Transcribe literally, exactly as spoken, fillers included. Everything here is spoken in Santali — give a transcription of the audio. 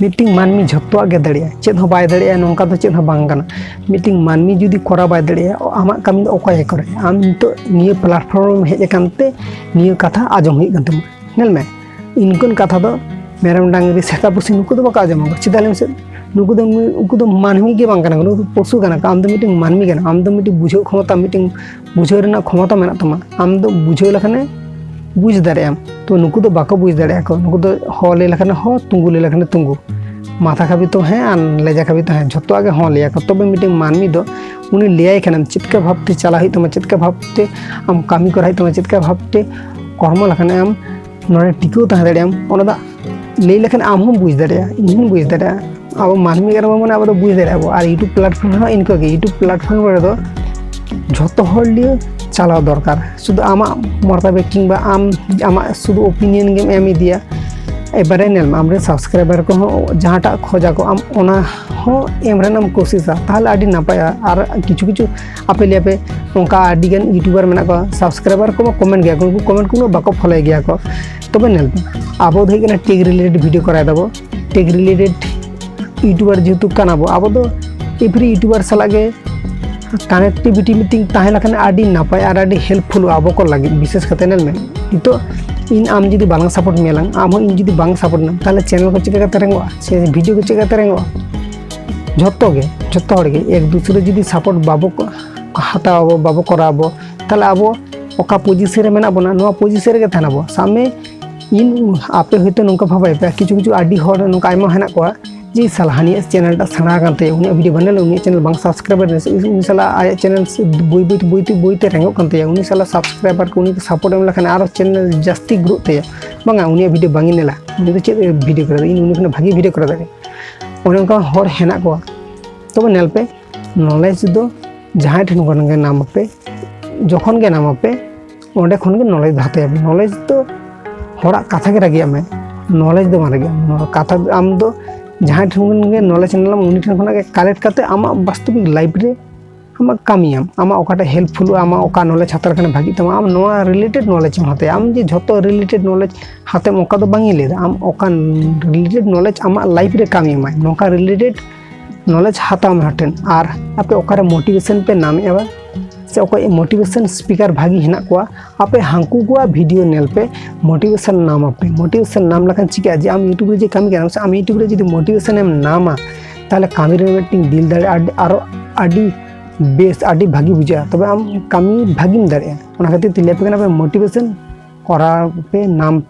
ᱢᱤᱫᱴᱤᱝ ᱢᱟᱹᱱᱢᱤ ᱡᱷᱚᱛᱚᱣᱟᱜ ᱜᱮ ᱫᱟᱲᱮᱭᱟᱜᱼᱟ, ᱪᱮᱫ ᱦᱚᱸ ᱵᱟᱭ ᱫᱟᱲᱮᱭᱟᱜᱼᱟ ᱱᱚᱝᱠᱟ ᱫᱚ ᱪᱮᱫ ᱦᱚᱸ ᱵᱟᱝ ᱠᱟᱱᱟ᱾ ᱢᱤᱫᱴᱤᱝ ᱢᱟᱹᱱᱢᱤ ᱡᱩᱫᱤ ᱠᱚᱨᱟᱣ ᱵᱟᱭ ᱫᱟᱲᱮᱭᱟᱜᱼᱟ, ᱟᱢᱟᱜ ᱠᱟᱹᱢᱤ ᱫᱚ ᱚᱠᱚᱭᱮ ᱠᱚᱨᱟᱣᱟ? ᱟᱢ ᱱᱤᱛᱚᱜ ᱱᱤᱭᱟᱹ platform ᱨᱮᱢ ᱦᱮᱡ ᱟᱠᱟᱱ ᱛᱮ ᱱᱤᱭᱟᱹ ᱠᱟᱛᱷᱟ ᱟᱸᱡᱚᱢ ᱦᱩᱭᱩᱜ ᱠᱟᱱ ᱛᱟᱢᱟ᱾ ᱧᱮᱞ ᱢᱮ, ᱤᱱᱠᱟᱹᱱ ᱠᱟᱛᱷᱟ ᱫᱚ ᱢᱮᱨᱚᱢ, ᱰᱟᱝᱨᱤ, ᱥᱮᱛᱟ, ᱯᱩᱥᱤ ᱱᱩᱠᱩ ᱫᱚ ᱵᱟᱠᱚ ᱟᱸᱡᱚᱢᱟ᱾ ᱪᱮᱫᱟᱜ ᱞᱟᱹᱭ ᱢᱮᱥᱮ? ᱱᱩᱠᱩ ᱫᱚ, ᱩᱱᱠᱩ ᱫᱚ ᱢᱟᱹᱱᱢᱤ ᱜᱮ ᱵᱟᱝ ᱠᱟᱱᱟ ᱠᱚ, ᱱᱩᱠᱩ ᱫᱚ ᱯᱚᱥᱩ ᱠᱟᱱᱟ ᱠᱚ᱾ ᱟᱢ ᱫᱚ ᱢᱤᱫᱴᱤᱝ ᱢᱟᱹᱱᱢᱤ ᱠᱟᱱᱟ, ᱟᱢ ᱫᱚ ᱢᱤᱫᱴᱤᱝ ᱵᱩᱡᱷᱟᱹᱣ ᱠᱷᱚᱢᱚᱛᱟ, ᱢᱤᱫᱴᱤᱝ ᱵᱩᱡᱷᱟᱹᱣ ᱨᱮᱱᱟᱜ ᱠᱷᱚᱢᱚᱛᱟ ᱢᱮᱱᱟᱜ ᱛᱟᱢᱟ᱾ ᱟᱢ ᱫᱚ ᱵᱩᱡᱷᱟᱹᱣ ᱞᱮᱠᱷᱟᱱᱮ ᱵᱩᱡᱽ ᱫᱟᱲᱮᱭᱟᱜ ᱟᱢ᱾ ᱛᱚ ᱱᱩᱠᱩ ᱫᱚ ᱵᱟᱠᱚ ᱵᱩᱡᱽ ᱫᱟᱲᱮᱭᱟᱜᱼᱟ ᱠᱚ᱾ ᱱᱩᱠᱩ ᱫᱚ ᱦᱚ ᱞᱟᱹᱭ ᱞᱮᱠᱷᱟᱱᱮ ᱦᱚ, ᱛᱩᱸᱜᱩ ᱞᱟᱹᱭ ᱞᱮᱠᱷᱟᱱᱮ ᱛᱩᱸᱜᱩ, ᱢᱟᱛᱷᱟ ᱠᱷᱟᱹᱵᱤ ᱛᱚ ᱦᱮᱸ ᱟᱨ ᱞᱮᱡᱟ ᱠᱷᱟᱹᱵᱤ ᱛᱚ ᱦᱮᱸ, ᱡᱷᱚᱛᱚᱣᱟᱜ ᱜᱮ ᱦᱚᱸ ᱞᱟᱹᱭᱟ ᱠᱚ᱾ ᱛᱚᱵᱮ ᱢᱤᱫᱴᱮᱱ ᱢᱟᱹᱱᱢᱤ ᱫᱚ ᱩᱱᱤ ᱞᱟᱹᱭᱟᱭ ᱠᱷᱟᱱᱮᱢ ᱪᱮᱫᱠᱟ ᱵᱷᱟᱵᱽᱛᱮ ᱪᱟᱞᱟᱜ ᱦᱩᱭᱩᱜ ᱛᱟᱢᱟ, ᱪᱮᱫᱠᱟ ᱵᱷᱟᱵᱽᱛᱮ ᱟᱢ ᱠᱟᱹᱢᱤ ᱠᱚᱨᱟᱣ ᱦᱩᱭᱩᱜ ᱛᱟᱢᱟ, ᱪᱮᱫᱠᱟ ᱵᱷᱟᱵᱽᱛᱮ ᱠᱚᱨᱢᱚ ᱞᱮᱠᱷᱟᱱ ᱟᱢ ᱱᱚᱰᱮ ᱴᱤᱠᱟᱹᱣ ᱛᱟᱦᱮᱸ ᱫᱟᱲᱮᱭᱟᱜ ᱟᱢ, ᱚᱱᱟ ᱫᱚ ᱞᱟᱹᱭ ᱞᱮᱠᱷᱟᱱ ᱟᱢ ᱦᱚᱸᱢ ᱵᱩᱡᱽ ᱫᱟᱲᱮᱭᱟᱜᱼᱟ, ᱤᱧ ᱦᱚᱸᱧ ᱵᱩᱡᱽ ᱫᱟᱲᱮᱭᱟᱜᱼᱟ᱾ ᱟᱵᱚ ᱢᱟᱹᱱᱢᱤ ᱠᱟᱱᱟ ᱵᱚᱱ ᱢᱟᱱᱮ ᱟᱵᱚ ᱫᱚ ᱵᱩᱡᱽ ᱫᱟᱲᱮᱭᱟᱜᱼᱟ ᱵᱚ᱾ ᱟᱨ YouTube platform ᱨᱮᱦᱚᱸ ᱤᱱᱠᱟᱹ ᱜᱮ, YouTube platform ᱨᱮᱫᱚ ᱡᱷᱚᱛᱚ ᱦᱚᱲ ᱞᱤᱭᱟᱹ ᱪᱟᱞᱟᱣ ᱫᱚᱨᱠᱟᱨ᱾ ᱥᱩᱫᱷᱩ ᱟᱢᱟᱜ ᱢᱚᱛᱟᱵᱮᱠ ᱠᱤᱝᱵᱟ ᱟᱢ ᱟᱢᱟᱜ ᱥᱩᱫᱷᱩ opinion ᱜᱮᱢ ᱮᱢ ᱤᱫᱤᱭᱟ, ᱮᱵᱟᱨᱮ ᱧᱮᱞ ᱢᱮ ᱟᱢᱨᱮᱱ subscriber ᱠᱚᱦᱚᱸ ᱡᱟᱦᱟᱸᱴᱟᱜ ᱠᱷᱚᱡᱟ ᱠᱚ ᱟᱢ ᱚᱱᱟ ᱦᱚᱸ ᱮᱢ ᱨᱮᱱᱟᱜ ᱮᱢ ᱠᱳᱥᱤᱥᱟ, ᱛᱟᱦᱚᱞᱮ ᱟᱹᱰᱤ ᱱᱟᱯᱟᱭᱟ᱾ ᱟᱨ ᱠᱤᱪᱷᱩ ᱠᱤᱪᱷᱩ ᱟᱯᱮ ᱞᱟᱹᱭᱟᱯᱮ ᱚᱱᱠᱟ ᱟᱹᱰᱤᱜᱟᱱ YouTuber ᱢᱮᱱᱟᱜ ᱠᱚᱣᱟ, subscriber ᱠᱚᱢᱟ comment ᱜᱮᱭᱟ ᱠᱚ, ᱩᱱᱠᱩ comment ᱠᱚ ᱩᱱᱟᱹᱜ ᱵᱟᱠᱚ ᱯᱷᱚᱞᱳᱭ ᱜᱮᱭᱟ ᱠᱚ᱾ ᱛᱚᱵᱮ ᱧᱮᱞ ᱯᱮ, ᱟᱵᱚ ᱫᱚ ᱦᱩᱭᱩᱜ ᱠᱟᱱᱟ tech related video ᱠᱚᱨᱟᱣ ᱫᱟᱵᱚ, tech related YouTuber ᱡᱮᱦᱮᱛᱩ ᱠᱟᱱᱟ ᱵᱚ, ᱟᱵᱚ ᱫᱚ every YouTuber ᱥᱟᱞᱟᱜ ᱜᱮ connectivity ᱢᱤᱫᱴᱤᱝ ᱛᱟᱦᱮᱸ ᱞᱮᱠᱷᱟᱱ ᱟᱹᱰᱤ ᱱᱟᱯᱟᱭ ᱟᱨ ᱟᱹᱰᱤ helpful ᱟᱵᱚ ᱠᱚ ᱞᱟᱹᱜᱤᱫ᱾ ᱵᱤᱥᱮᱥ ᱠᱟᱛᱮ ᱧᱮᱞ ᱢᱮ, ᱱᱤᱛᱚᱜ ᱤᱧ ᱟᱢ ᱡᱩᱫᱤ ᱵᱟᱞᱟᱝ support ᱢᱮᱭᱟᱞᱟᱝ, ᱟᱢ ᱦᱚᱸ ᱤᱧ ᱡᱩᱫᱤ ᱵᱟᱝ support ᱢᱮᱭᱟᱢ, ᱛᱟᱦᱚᱞᱮ channel ᱠᱚ ᱪᱤᱠᱟᱹ ᱠᱟᱛᱮ ᱨᱮᱸᱜᱚᱜᱼᱟ ᱥᱮ video ᱠᱚ ᱪᱤᱠᱟᱹ ᱠᱟᱛᱮ ᱨᱮᱸᱜᱚᱜᱼᱟ? ᱡᱷᱚᱛᱚ ᱜᱮ, ᱡᱷᱚᱛᱚ ᱦᱚᱲ ᱜᱮ ᱮᱠ ᱫᱩᱥᱨᱮ ᱡᱩᱫᱤ support ᱵᱟᱵᱚ ᱠᱚ ᱦᱟᱛᱟᱣ ᱟᱵᱚ, ᱵᱟᱵᱚ ᱠᱚᱨᱟᱣ ᱟᱵᱚ, ᱛᱟᱦᱚᱞᱮ ᱟᱵᱚ ᱚᱠᱟ position ᱨᱮ ᱢᱮᱱᱟᱜ ᱵᱚᱱᱟ, ᱱᱚᱣᱟ position ᱨᱮᱜᱮ ᱛᱟᱦᱮᱱ ᱟᱵᱚ᱾ ᱥᱟᱵ ᱢᱮ, ᱤᱧ, ᱟᱯᱮ ᱦᱚᱭᱛᱳ ᱱᱚᱝᱠᱟ ᱵᱷᱟᱵᱟᱭ ᱯᱮ, ᱠᱤᱪᱷᱩ ᱠᱤᱪᱷᱩ ᱟᱹᱰᱤ ᱦᱚᱲ ᱱᱚᱝᱠᱟ ᱟᱭᱢᱟ ᱦᱮᱱᱟᱜ ᱠᱚᱣᱟ ᱡᱮ ᱥᱟᱞᱟ ᱦᱟᱹᱱᱤᱭᱟᱜ channel ᱴᱟᱜ ᱥᱮᱬᱟ ᱟᱠᱟᱱ ᱛᱟᱭᱟ, ᱩᱱᱤᱭᱟᱜ video ᱵᱟᱹᱧ ᱧᱮᱞᱟ, ᱩᱱᱤᱭᱟᱜ channel ᱵᱟᱝ subscribe ᱨᱮ, ᱩᱱᱤ ᱥᱟᱞᱟ ᱟᱭᱟᱜ channel ᱵᱟᱹᱭ ᱵᱟᱹᱭ ᱵᱟᱹᱭ ᱛᱮ ᱵᱟᱹᱭ ᱛᱮ ᱨᱮᱸᱜᱚᱜ ᱠᱟᱱ ᱛᱟᱭᱟ, ᱩᱱᱤ ᱥᱟᱞᱟ subscriber ᱠᱚ ᱩᱱᱤ ᱠᱚ support ᱮᱢ ᱞᱮᱠᱷᱟᱱ ᱟᱨᱚ channel ᱡᱟᱹᱥᱛᱤ growth ᱛᱟᱭᱟ᱾ ᱵᱟᱝᱟ, ᱩᱱᱤᱭᱟᱜ video ᱵᱟᱝ ᱤᱧ ᱧᱮᱞᱟ, ᱩᱱᱤ ᱫᱚ ᱪᱮᱫ video ᱠᱚᱨᱟᱣ ᱫᱟ, ᱤᱧ ᱩᱱᱤ ᱠᱷᱚᱱᱟᱜ ᱵᱷᱟᱜᱮ video ᱠᱚᱨᱟᱣ ᱫᱟᱲᱮᱭᱟᱜᱼᱟ᱾ ᱚᱱᱮ ᱚᱱᱠᱟ ᱦᱚᱲ ᱦᱮᱱᱟᱜ ᱠᱚᱣᱟ᱾ ᱛᱚᱵᱮ ᱧᱮᱞ ᱯᱮ, knowledge ᱫᱚ ᱡᱟᱦᱟᱸᱭ ᱴᱷᱮᱱ ᱠᱷᱚᱱ ᱜᱮ ᱧᱟᱢ ᱟᱯᱮ, ᱡᱚᱠᱷᱚᱱ ᱜᱮ ᱧᱟᱢ ᱟᱯᱮ, ᱚᱸᱰᱮ ᱠᱷᱚᱱ ᱜᱮ knowledge ᱫᱚ ᱦᱟᱛᱟᱣ ᱟᱯᱮ᱾ Knowledge ᱫᱚ ᱦᱚᱲᱟᱜ ᱠᱟᱛᱷᱟ ᱜᱮ ᱨᱟᱹᱜᱤᱭᱟᱜ ᱢᱮ, knowledge ᱫᱚ ᱵᱟᱝ ᱨᱟᱹᱜᱤᱭᱟᱜ ᱢᱮ᱾ ᱱᱚᱣᱟ ᱠᱟᱛᱷᱟ ᱟᱢ ᱫᱚ ᱡᱟᱦᱟᱸᱭ ᱴᱷᱮᱱ ᱠᱷᱚᱱ ᱜᱮ knowledge ᱧᱟᱢ, ᱩᱱᱤ ᱴᱷᱮᱱ ᱠᱷᱚᱱᱟᱜ ᱜᱮ collect ᱠᱟᱛᱮ ᱟᱢᱟᱜ ᱵᱟᱥᱛᱚᱵᱤᱠ life ᱨᱮ ᱟᱢᱟᱜ ᱠᱟᱹᱢᱤᱭᱟᱢ, ᱟᱢᱟᱜ ᱚᱠᱟᱴᱟᱜ helpful ᱟᱢᱟᱜ ᱚᱠᱟ knowledge ᱦᱟᱛᱟᱣ ᱞᱮᱠᱷᱟᱱ ᱵᱷᱟᱜᱤᱜ ᱛᱟᱢᱟ, ᱟᱢ ᱱᱚᱣᱟ related knowledge ᱮᱢ ᱦᱟᱛᱟᱣᱟ᱾ ᱟᱢ ᱡᱮ ᱡᱷᱚᱛᱚ related knowledge ᱦᱟᱛᱟᱣ ᱮᱢ, ᱚᱱᱠᱟ ᱫᱚ ᱵᱟᱝ ᱤᱧ ᱞᱟᱹᱭᱫᱟ᱾ ᱟᱢ ᱚᱠᱟ related knowledge ᱟᱢᱟᱜ life ᱨᱮ ᱠᱟᱹᱢᱤ ᱮᱢᱟᱭ, ᱱᱚᱝᱠᱟ related knowledge ᱦᱟᱛᱟᱣ ᱢᱮ ᱦᱚᱲ ᱴᱷᱮᱱ᱾ ᱟᱨ ᱟᱯᱮ ᱚᱠᱟᱨᱮ motivation ᱯᱮ ᱧᱟᱢᱮᱫᱼᱟ ᱵᱟ, ᱥᱮ ᱚᱠᱚᱭ motivation speaker ᱵᱷᱟᱜᱤ ᱦᱮᱱᱟᱜ ᱠᱚᱣᱟ, ᱟᱯᱮ ᱦᱟᱹᱱᱠᱩ ᱠᱚᱣᱟᱜ video ᱧᱮᱞ ᱯᱮ, motivation ᱧᱟᱢ ᱟᱯᱮ᱾ Motivation ᱧᱟᱢ ᱞᱮᱠᱷᱟᱱ ᱪᱤᱠᱟᱹᱜᱼᱟ, ᱡᱮ ᱟᱢ YouTube ᱨᱮ ᱡᱮ ᱠᱟᱹᱢᱤ ᱠᱟᱱᱟᱢ ᱥᱮ, ᱟᱢ YouTube ᱨᱮ ᱡᱩᱫᱤ motivation ᱮᱢ ᱧᱟᱢᱟ, ᱛᱟᱦᱚᱞᱮ ᱠᱟᱹᱢᱤ ᱨᱮ ᱢᱤᱫᱴᱮᱱ ᱫᱤᱞ ᱫᱟᱲᱮ ᱟᱹᱰᱤ, ᱟᱨᱚ ᱟᱹᱰᱤ ᱵᱮᱥ, ᱟᱹᱰᱤ ᱵᱷᱟᱹᱜᱤ ᱵᱩᱡᱷᱟᱹᱜᱼᱟ᱾ ᱛᱚᱵᱮ ᱟᱢ ᱠᱟᱹᱢᱤ ᱵᱷᱟᱹᱜᱤᱢ ᱫᱟᱲᱮᱭᱟᱜᱼᱟ᱾ ᱚᱱᱟ ᱠᱷᱟᱹᱛᱤᱨ ᱛᱮ ᱞᱟᱹᱭ ᱟᱯᱮ ᱠᱟᱱᱟ ᱯᱮ, motivation ᱠᱚᱨᱟᱣ ᱯᱮ, ᱧᱟᱢ ᱯᱮ᱾